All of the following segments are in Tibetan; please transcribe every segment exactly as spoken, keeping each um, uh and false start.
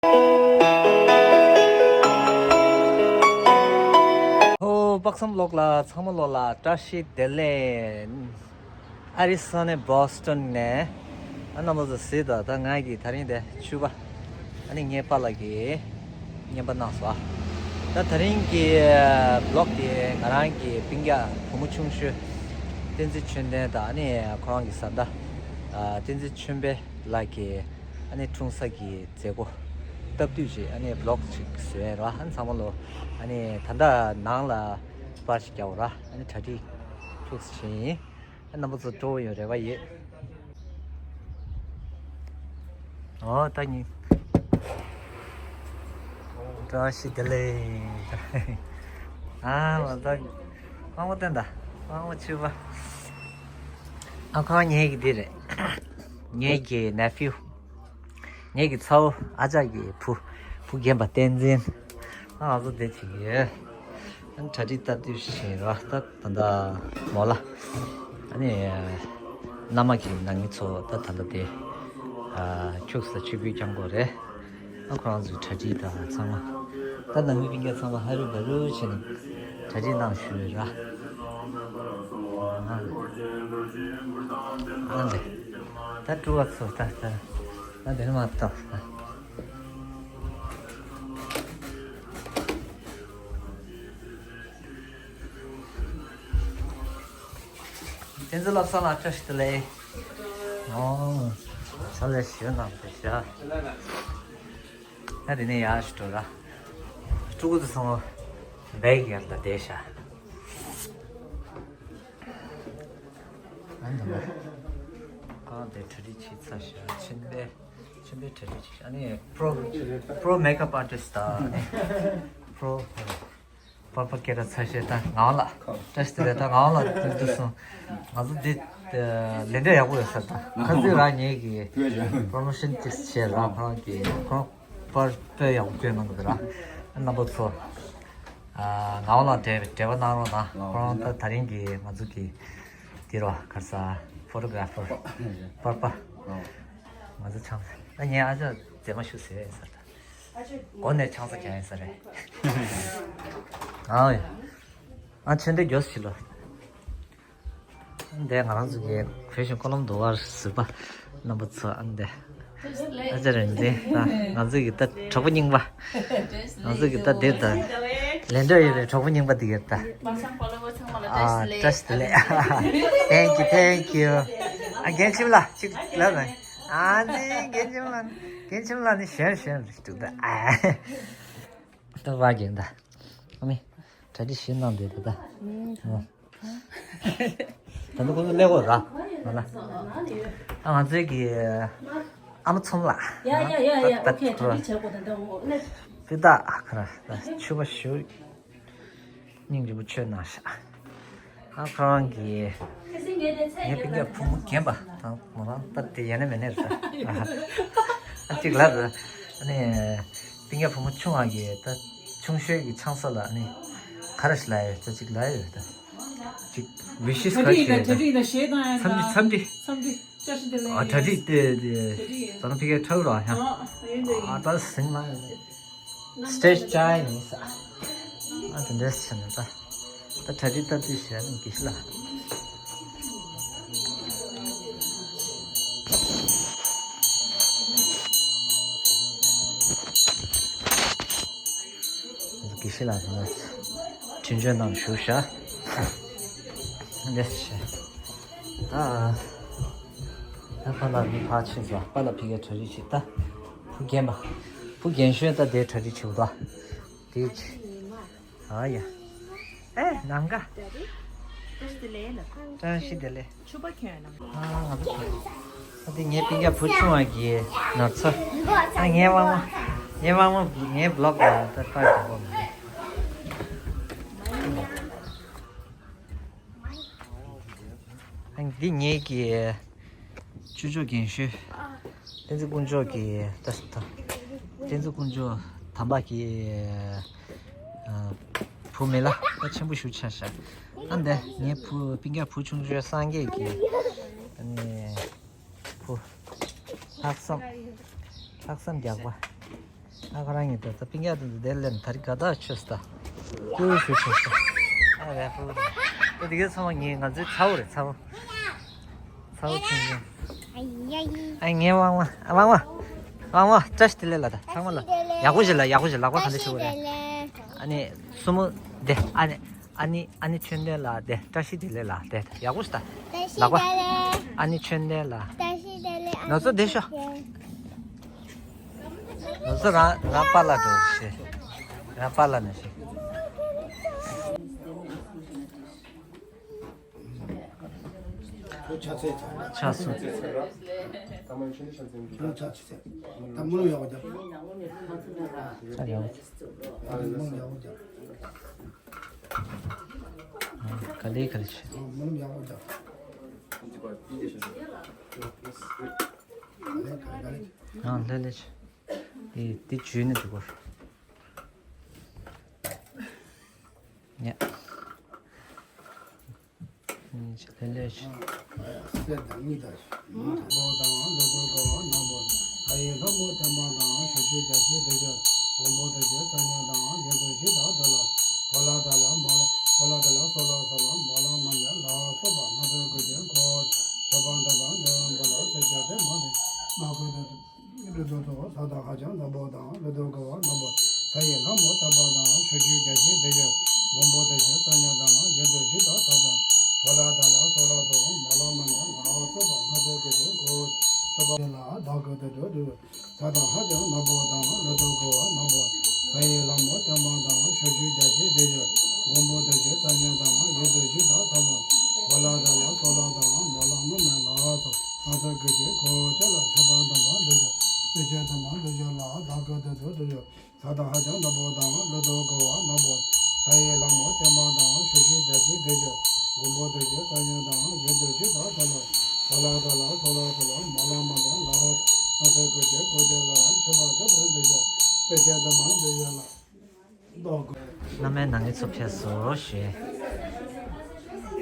ཨོ། དཔག་བསམ་ལོག་ལ་ཚང་མ་ལོག་ལ་བཀྲ་ཤིས་བདེ་ལེགས། ཨ་རི་ས་གནས་བྷོ་སི་ཊོན་ནས། ཨ། རྣམ་པ་ཚོ་གཟིགས་དང་། ད་ང་གིས་དེ་རིང་དེ་ཕྱུ་པ། ཨ་ནི་ངའི་པཱ་ལགས་ཀྱིས་བརྙན་པར་གནང་སོང་། ད་དེ་རིང་གི་བི་ལོག་དེ་ང་རང་གི་སྤུན་ཀྱག་བུ་མོ་ཆུང་ཤོས་བསྟན་འཛིན་ཆོས་ལྡན་དང་། ཨ་ནི་ཁོ་རང་གི་བཟའ་ཟླ་ཨ་བསྟན་འཛིན་ཆོས་འཕེལ་ལགས་ཀྱི་ཨ་ནི་འཁྲུངས་ས་གི་མཛད་སྒོ་སྟབས་བསྟུན་ཅིག་ཨ་ནི་བི་ལོག་ཅིག་བཟོས་ར། ཨ་ནི་ཚང་མ་ལོ། ཨ་ནི་ད་ལྟ་ནང་ལ་པར་ཞིག་རྒྱག་འོ་ར། ཨ་ནི་གྲ་སྒྲིག་ཐུགས་སུ་ཕྱིན་ཡིན། ཨ། རྣམ་པ་ཚོ་སྤྲོ་བོ་ཡོང་རེ་བ་ཡོད། ཨོ། ད་ཉིན། བཀྲ་ཤིས་བདེ་ལེགས། ཨ་མ། ད་དཔང་པོ་བསྟན་དང་། དཔང་པོ་ཕྱུ་པ། ཨ། ཁོ་ངེད་ཀྱི་འདི་རེད། ངེད་ཀྱི་ནེ་ཕིའུ། ངེད་ཀྱི་ཚ་བོ། ཨ་ཅག་གི་བུ། བུ་རྒན་པ་བསྟན་འཛིན། ཨ། ང་ཚོ་དེ་བྱེད་ཀྱི་ཡོད། ཨ་ནི་གྲ་སྒྲིག་སྟབས་བསྟུན་བྱེད་རོགས། ད་ད་ལྟ་མོ་ལ། ཨ་ནི་མནའ་མ་གི་ནང་མི་ཚོ་ད་ད་ལྟ་དེ་ཨ་ཁྱུག་ཙམ་ཕྱུ་པའི་རྐྱང་པོ་རེད། ཨ། ཁོ་རང་ཚོའི་གྲ་སྒྲིག་དང་ཚང་མ། ད་ནང་མི་སྤུན་ཀྱག་ཚང་མ་ཧ་རུ་བ་རུ་བྱས་ནས་གྲ་སྒྲིག་གནང་ཞུ་ར། ཨ་ལེ། ད་སྤྲུལ་བ་ཚོ། ད་ད་ད་དེ་ནས་མ་བཏང་། བསྟན་འཛིན་བློ་བཟང་ལགས། བཀྲ་ཤིས་བདེ་ལེགས། ཨོ། ཕྱག་ལས་ཞུ་གནང་བ་ཤ། ད་དེ་ནས་ཡར་ཞུ་འགྲོ་ར། ཕྲུ་གུ་ཚོ་སོང་བའི་ཡར་ད་བསྡད་ཤ། ཨ་ནི་ད་གང་དེ་གྲ་སྒྲིག་བྱེད་ཚར་ཤ། ཆེན་པོའི་ཆེན་པོའི་གྲ་སྒྲིག་བྱེད་ཤ། ཨ་ནི་པྲོ་པྲོ་མེག་ཨབ་ཨར་ཊིསི་ཊི་དང་། ཨ་ནི་པྲོ་པར་པ་སྐད་གྲགས་ཚ་ཤོས་ད་ངག་དབང་ལགས། བཀྲ་ཤིས་བདེ་ལེགས། ད་ངག་དབང་ལགས་དེ་འདུག་སོང་། ང་ཚོ་འདི་ལས་འབྲས་ཡག་པོ་ཡོད་ས། ད་ཁ་སང་རང་ངེད་ཀྱིས་པྲོ་མོ་ཤོན་ཅིག་བྱས་ར། ཁོ་རང་གིས་ཁོ་རང་པར་དཔེ་ཡག་པོ་བསྐྱོན་གནང་འདུག་ར། རྣམ་པ་ཚོ། ཨ། ངག་དབང་ལགས་འབྲེལ་འབྲེལ་བ་གནང་རོགས་གནང་། ཁོ་རང་ད་དེ་རིང་གི་ང་ཚོ་གི་འདི་རོ། ག་རེ་ཟ། ཕོ་ཊོ་གྷ་ར་ཕར་པར་པ། ང་ཚོ་ཆང་ས། ཨ། ངའི་ཨ་ཅག་མཛེས་མ་ཞུ་ཟེར་ཡིན་ས། ད་འགོ་ནས་ཆང་ས་རྒྱག་ཡིན་ས་རེད། ཨའོ་ཡ། ཨ། ཆེན་འདི་མགྱོགས་ཤིག་ལོ། འདི་ང་རང་ཚོ་གི་བོད་གཞུང་ཀོ་ལོམ་དུ་བར་ཟུར་པ་རྣམ་པ་ཚོ། ཨ། འདི་ཨ་ཅག་རིག་འཛིན། ད་ང་ཚོ་གི་ད་གྲོགས་པོ་རྙིང་པ། ང་ཚོ་གི་ད་འདི་ད་ལས་འབྲས་ཡོད་པའི་གྲོགས་པོ་རྙིང་པ་འདི་གི་ད། ཨ། བཀྲ་ཤིས་བདེ་ལེགས། Thank you, thank you. ཨ། རྒན་ཁྱིམ་ལ་ཅིག་ལབ་ན། ཨ་ཙི། རྒན་ཁྱིམ་ལ། རྒན་ཁྱིམ་ལ་ནི་གཞོན་གཞོན་རེད་འདུག་ད། ཨ། ད་བ་རྒན་ད། ཨ་མི། གྲ་སྒྲིག་ཞིག་གནང་འདུག་ད། ད་ད་ནི་ཁོ་ཚོ་སླེབས་ཡོད་ར། ང་ལ། ཨ། ང་ཚོའི་གི་ཨ་མ་ཚོམ་ལ། ཡ་ཡ་ཡ་ཡ། ད་ད་ཨོ་ཁེ། གྲ་སྒྲིག་བྱེད་དགོས། ད་ད་འོ་ལེ། ཕི་ད་ཨ་ཁ་ར་ད་ཕྱུ་པ་ཞུ། སྙིང་རྗེ་པོ་ཆོས་གནང་ཤག་ཨ། ཁོ་རང་གིས་ངའི་སྤུན་ཀྱག་བུ་མོ་རྒན་པ་དང་མོ་རང་ད་དེ་ཡ་ནས་མེད་ནས་རེད། ཨ། གཅིག་ལབ་རེད། ཨ་ནི་སྤུན་ཀྱག་བུ་མོ་ཆུང་བ་གིས་ད་ཆུང་ཤོས་ཀྱི་ཆང་ས་ལ། ཨ་ནི་ག་རེ་ཞིག་ལབ་ཡོད། ད་གཅིག་ལབ་ཡོད་རེད། ད་གཅིག་ཝི་ཤིས་ག་རེ་ཞིག་ཡོད། ད་འཚམས་འདྲི། འཚམས་འདྲི། འཚམས་འདྲི། བཀྲ་ཤིས་བདེ་ལེགས། ཨ། གྲ་སྒྲིག་དེ་དེ་ད་ནི་ཕ་གིར་འཁྲབ་རོགས་ཡ། ཨ། ད་ཟིང་ལ་སི་ཊེ་ཇི་ཅིག་ཡིན་ས། ཨ། དེ་འདྲས་བྱས་ནས་ད་ད་གྲ་སྒྲིག་ད་དེ་བྱས་ནས་དགེ་བཤེས་ལགས། དགེ་བཤེས་ལགས་ནས་འཕྲིན་བཅོལ་གནང་བཞུགས་ཤག་འདྲས་བྱས། ད། ད་པཱ་ལགས་མི་ཕར་ཕྱིན་སོང་། པཱ་ལགས་ཕ་གིར་གྲ་སྒྲིག་བྱེད། ད་བུ་རྒན་པ། བུ་རྒན་གཞོན་ད་དེར་གྲ་སྒྲིག་བྱེད་དོ། དེ་ཅི། ཨ་ཡ། ཨེ་ནམ་མཁའ། བཀྲ་ཤིས་བདེ་ལེགས། ཕྱུ་པ་ཁྱོད་ནམ། ཨ། ང་ཚོ་ཁྱོད། ཨ། དེ་ངའི་སྤུན་ཀྱག་བུ་ཆུང་བ་གི་ནོར་འཚོ། ཨ། ངའི་དབང་མོ། ངའི་དབང་མོ་ངའི་བི་ལོག་ལ་ད་པར་རྒྱག་གོ་མི། ཨ། འདི་ངེད་ཀྱི་ཅོ་ཅོ་རྒན་ཤོས། བསྟན་འཛིན་དཀོན་མཆོག་གི་ད་ད། བསྟན་འཛིན་དཀོན་མཆོག་དམ་པ་གི་ཨ་བུ་མེ་ལ་ད་ཆེན་པོ་ཞིག་ཆགས་ཤག་ཨ། འདི་ངའི་བུ་སྤུན་ཀྱག་བུ་ཆུང་ཆུང་སངས་རྒྱས་ཀྱི། ཨ་ནི་བུ་ལྷག་བསམ། ལྷག་བསམ་རྒྱགས་པ། ཨ་ཁ་རང་ཉིད་ད་ལྟ་པིང་ཡ་དུ་དེ་ལེན་ད་རི་ག་ད་ཆོས་ད། ཀུ་ཤུ་ཆོས་ད། ཨ་རེ་ཧུ། ད་དེ་གའི་ཚང་མ་ངས་ང་ཚོའི་ཚ་བོ་རེད་ཚ་བོ། ཚ་བོ་ཆུང་ཆུང་། ཨ་ཡ་ཡི། ཨ་ངའི་དབང་མ་དབང་མ། དབང་མ་བཀྲ་ཤིས་བདེ་ལེགས་ལ་ད་ཚང་མ་ལ། ཡག་པོ་ཞིག་ལ་ཡག་པོ་ཞིག་ལག་པ་ག་འདྲ་ཞིག་རེད། ཨ་ནི་སྲུ་མོ་དེ་ཨ་ནི། ཨ་ནི་ཨ་ནི་ཆོས་ལྡན་ལགས་དེ་བཀྲ་ཤིས་བདེ་ལེགས་ལགས་དེ་ཡག་པོ་ཞིག་ད། ལག་པ། ཨ་ནི་ཆོས་ལྡན་ལགས། ནོར་བཟོ་བདེ་ཤོག་ནོར་བཟོ་རང་རང་པཱ་ལགས་འགྲོ་ཞེས། རང་པཱ་ལགས་ནས་ཞེས། ཆགས་སོང་། ཆགས་སོང་། ད་མུ་ལ་ཡག་པོ་རྒྱབ། ད་ཡག་པོ། ག་ལེ་ག་ལེ་ཆེ། ཨང་ལྷོད་ལྷོད་ཆེ། དེ་དེ་བྱུས་ནས་འགྲོ་གོ། ཉ། ལྷོད་ལྷོད་ཆེ། གསེར་དང་གཉིས་དང་། མོ་དང་ལོ་ཏོག་དཀར་བ་ནག་པོ། ས་ཡི་ལྷ་མོ་བསྟན་པ་དང་། ཕྱོགས་བཅུའི་རྒྱལ་སྲིད་བདེ་འབྱོར། མགོན་པོ་དེ་ཚོའི་རྩ་ཉག་དང་། ཡོན་ཏན་བཞི་དང་འདོད་ལ། གོ་ལ་ད་ལ་མ་ལ་གོ་ལ་ད་ལ་སོ་ལ་སོ་ལ་མ་ལ་མ་ལ་ལ་སོགས་པ་སྣ་ཚོགས་དགོས་ཀྱི་འཁོར། མཆོད་པ་འདོན་པ་འདོན་པ་ལ་སེར་སྐྱ་དེ་མ་དེ་མ་གོས་དེ། འདི་ཚོ་ཚོ་ས་དང་ཧ་ཅང་ནག་པོ་དང་ལོ་ཏོག་དཀར་བ་ནག་པོ། ས་ཡི་ལྷ་མོ་བསྟན་པ་དང་། ཕྱོགས་བཅུའི་རྒྱལ་སྲིད་བདེ་འབྱོར། མགོན་པོ་དེ་ཚོའི་རྩ་ཉག་དང་། ཡོན་ཏན་བཞི་དང་ཐབས་ཀྱང་གོ་ལ་ད་ལ་སོ་ལ་སོགས་མ་ལ་མ་ལ་ལ་སོགས་པ་སྣ་ཚོགས་དགོས་ཀྱི་འཁོར། མཆོད་པ་ལ་བདག་གི་དེ་འགྲོ་འགྲོ། ས་དང་ཧ་ཅང་ནག་པོ་དང་ལོ་ཏོག་དཀར་བ་ནག་པོ། ས་ཡི་ལྷ་མོ་བསྟན་པ་དང་། ཕྱོགས་བཅུའི་རྒྱལ་སྲིད་བདེ་འབྱོར། མགོན་པོ་དེ་ཚོའི་རྩ་ཉག་དང་། ཡོན་ཏན་བཞི་དང་ཐབས་ལ། གོ་ལ་ད་ལ་སོ་ལ་དང་མ་ལ་མ་མེ་ལ་སོགས་སྣ་ཚོགས་དགོས་ཀྱི་འཁོར། ཆོས་ལ་མཆོད་པ་འདོན་པ་འདོད་ཆགས་དེ་ཚོ་དེ་མ་འདོད་ཆགས་ལ་བདག་གི་དེ་འགྲོ་འགྲོ་ཡོད། ས་དང་ཧ་ཅང་ནག་པོ་དང་ལོ་ཏོག་དཀར་བ་ནག་པོ། ས་ཡི་ལྷ་མོ་བསྟན་པ་དང་། ཕྱོགས་བཅུའི་རྒྱལ་སྲིད་བདེ་འབྱོར། མགོན་པོ་དེ་ཚོའི་རྩ་ཉག་དང་། ཡོན་ཏན་བཞི་དང་ཐབས་ལ། གོ་ལ་ད་ལ་སོ་ལ་སོ་ལ་མ་ལ་མ་ལ་ལ། སྣ་ཚོགས་དགོས་ཀྱི་འཁོར། ཆོས་ལ་མཆོད་པ་འདོན་པ་འདོད་ཆགས་དེ་ཚོ་དེ་མ་འདོད་ཆགས་ལ། བདག་གི། བླ་མའི་ནང་གི་ཚོ་ཕེབས་སོ་ཞེས།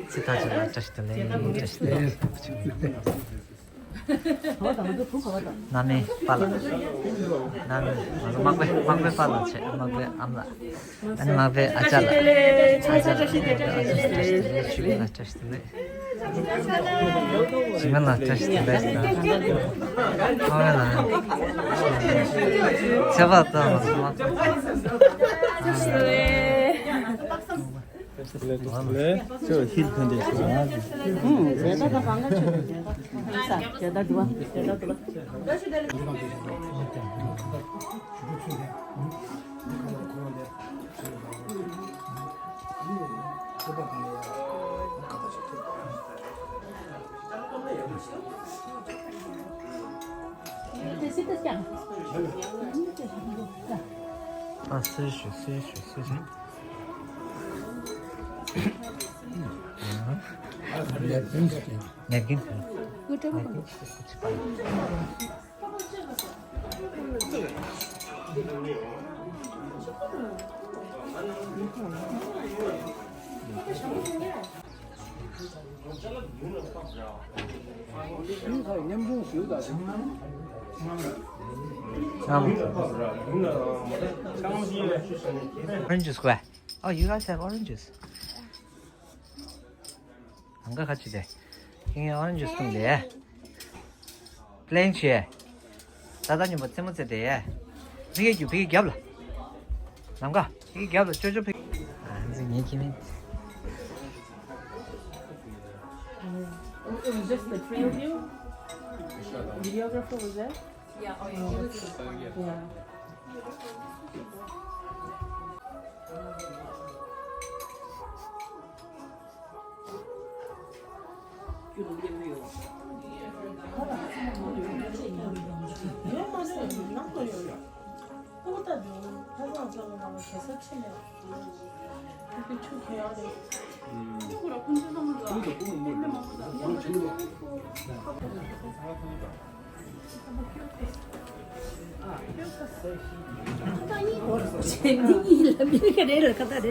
ཚེ་ཐར་ཆེན་ལ་བཀྲ་ཤིས་བདེ་ལེགས། བཀྲ་ཤིས་བདེ་ལེགས། བླ་མའི་པཱ་ལགས། བླ་མའི་ང་ཚོ་དམག་དཔོན་དམག་དཔོན་པཱ་ལགས་བྱས། དམག་དཔོན་ཨ་མ་ལགས། ཨ་ནི་དམག་དཔོན་ཨ་ཅག་ལགས། ཨ་ཅག་ལགས། ཨ་ཅག་ལགས་བཀྲ་ཤིས་བདེ་ལེགས། ཞུ་བ་ལ་བཀྲ་ཤིས་བདེ་ལེགས། ཞི་མོ་ལགས་བཀྲ་ཤིས་བདེ་ལེགས་དང་། ཨ་མ་ལགས། ཚེ་དཔག་ཏུ་མ་སོང་བ། ལེ་ཚེ་བ་ཤིལ་ཐོན་ཏེ་སོང་། ཨུམ་ཟེ་ད་ད་གང་ག་ཆུ་ཟེ་ད་ཟེ་ད་དུ་བ་ཟེ་ད་དུ་བ། ཨ་སེ་ཞུ་སེ་ཞུ་སེ་ཞུ། ནེབ་ཀིན་ནེབ་ཀིན། Orange juice quoi? Oh, you guys have orange juice. ཨང་ཀ་ཁ་ཅི་དེ། ཁྱེད་ངའི་orange juice བཏུང་དེ། Plain ཆེ། ད་ལྟ་ཉིན་པ་རྩེད་མོ་རྩེ་དེ། ཕི་གེ་རྒྱུ་ཕི་གེ་རྒྱབ་ལ། ནམ་མཁའ་ཕི་གེ་རྒྱབ་ལ་ཅོ་ཅོ་ཕི་གེ། ཨ་ནི་ངའི་ཁྱི་མིན། It was just the three of you? Videographer was there? Yeah, oh yeah, he was in the corner. Yeah.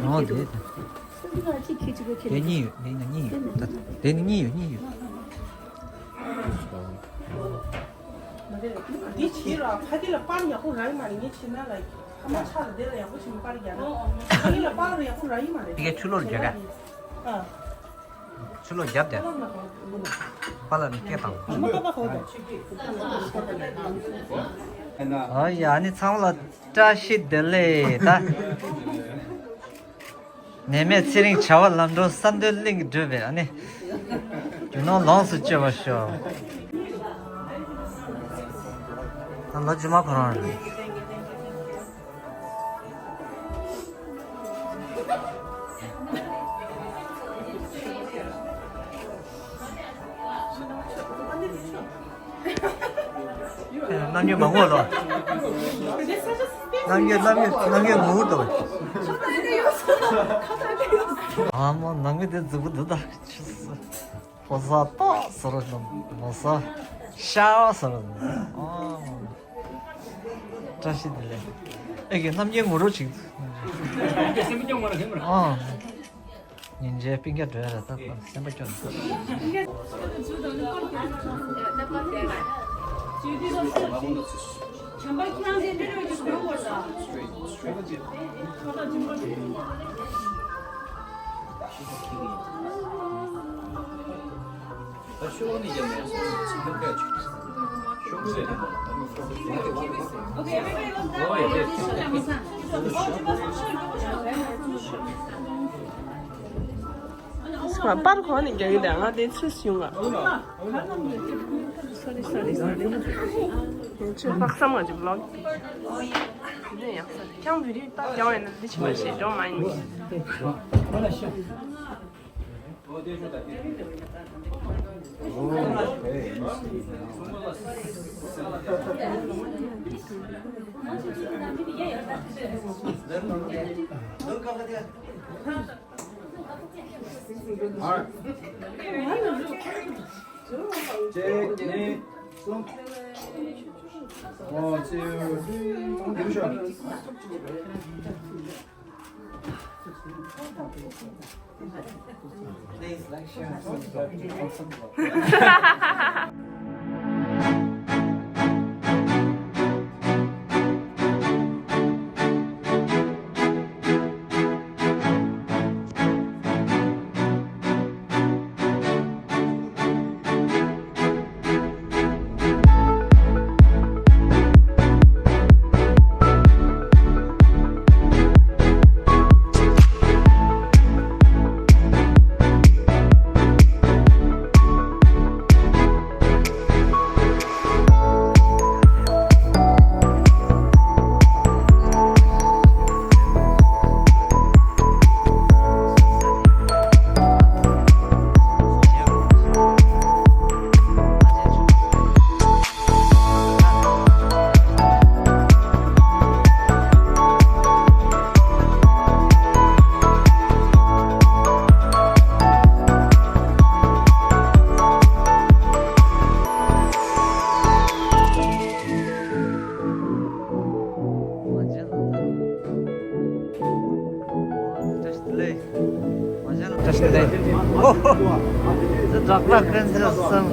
ཨོ་དེ་དེ་གཉིས་ཡོད། དེ་ནི་གཉིས་ཡོད། གཉིས་ཡོད། ད་དེ་ནི་གཉིས་ཡོད། གཉིས་ཡོད། འདི་བྱེད་ར་ཕ་དེ་ལ་པར་ཡག་པོ་རག་གི་མ་རེད། ངས་བྱེད་ན་ལ་ཕ་མ་ཆགས་ལ་དེ་ལ་ཡག་པོ་བྱེད་མི་པར་རྒྱག་ན་ཕ་དེ་ལ་པར་ཡག་པོ་རག་གི་མ་རེད། དེ་གའི་ཆུ་ལོར་རྒྱག་ག་ཨ། ཆུ་ལོར་རྒྱབ་དེ། པ་ལ་ནི་སྐད་བཏང་། ཨ་ནི་ཚང་མ་ལ་བཀྲ་ཤིས་བདེ་ལེགས་ད། ནད་མེད་ཚེ་རིང་བྱ་བ་ལམ་འགྲོ་ས་འདོད་གླིང་གི་བགྲོད་པའི་ཨ་ནི། རྒྱུ་ནོར་ལོངས་སུ་སྤྱོད་པར་ཤོག་ད་ལོ་རྗེས་མ་ཁོ་རང་རེད། རྣམ་འགྱུར་མང་པོ་ལོ། རྣམ་འགྱུར་རྣམ་འགྱུར་རྣམ་འགྱུར་ངོ་བོ་དོ། ཨ་མ་ནང་མི་དེ་རྫིག་པོ་འདུག་ད། ཕོ་གསར་ཏོག་ཟེར་རོ་ནམ་མོ་ས་ཤ་བ་ཟེར་རོ་ནམ། ཨ་མ། བཀྲ་ཤིས་བདེ་ལེགས། ཨེ་གི་རྣམ་རྒྱལ་ངོ་རོ་ཅིག་ཨ། ཉིན་རྗེས་སྤུན་ཀྱག་འགྲོ་ཡ་ར་ད་སེམས་པ་སྐྱོ། པར་གོ་ནས་རྒྱག་གི་འདུག་ང་དེ་ཚོས་ཡོང་ང་། སོ་རི་སོ་རི་སོ་རི། ཁྱོད་ལྷག་བསམ་ང་ཅིག་ལོག །དེ་ནས་ཡག་ས་རེད། ཁྱང་བི་རི་ཏག་རྒྱག་ཡིན་ན་འདི་ཕྱི་མ་ཞེས་འགྲོ་མ་ཡིན། གཅིག་གཉིས་གསུམ། One, two, three. Please like, share, and subscribe. བཀྲ་ཤིས་བདེ་ལེགས། ཨོ་ཧོ། ཙི་བྲག་པ་ཀུན་གཟིགས་གསུམ།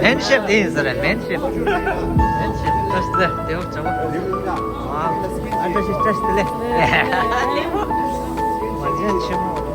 མན་ཤེབ་དེ་ཡིན་ཟེར་རེད། མན་ཤེབ། མན་ཤེབ། བཀྲ་ཤིས་བདེ་ལེགས། དེ་བོ་བྱ་བོ། ཨ། ཨ་བཀྲ་ཤིས་བཀྲ་ཤིས་བདེ་ལེགས། མ་བྱན་ཆེན་མོ།